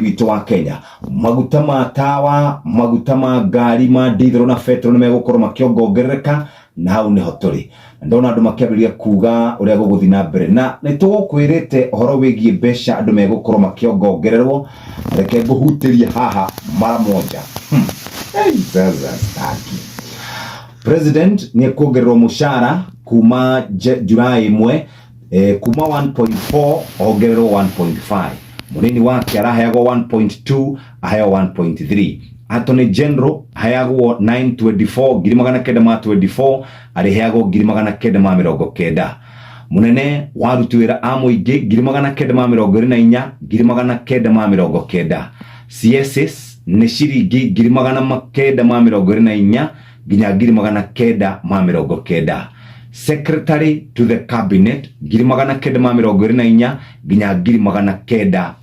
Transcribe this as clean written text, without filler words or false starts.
Witũ wa Kenya, maguta ma tawa, maguta ma ngari, ma ndithero na betro nĩ megũkorwo makĩongongerereka, na hau nĩho tũrĩ. Na ndona andũ makĩambĩrĩria kuga ũrĩa gũgũthiĩ na mbere, na nĩ tũgũkwĩrĩte ũhoro wĩgiĩ mbeca andũ megũkorwo makĩongongererwo. Reke ngũhutĩrie haha mara moja. Hey, sasa staki. President nĩ ekuongererwo mũcara kuma July 1, kuma 1.4 ongererwo 1.5. Munini wake araheagwo 1.2, aheo 1.3. Attorney General aheagwo 924, 924,000, arĩheagwo 990,000. Munene wa aruti wĩra a mũingĩ, 924,000, 990,000. CSS nĩ ciringi 924,000 nginya 990,000. Secretary to the Cabinet, 924,000 nginya 990,000.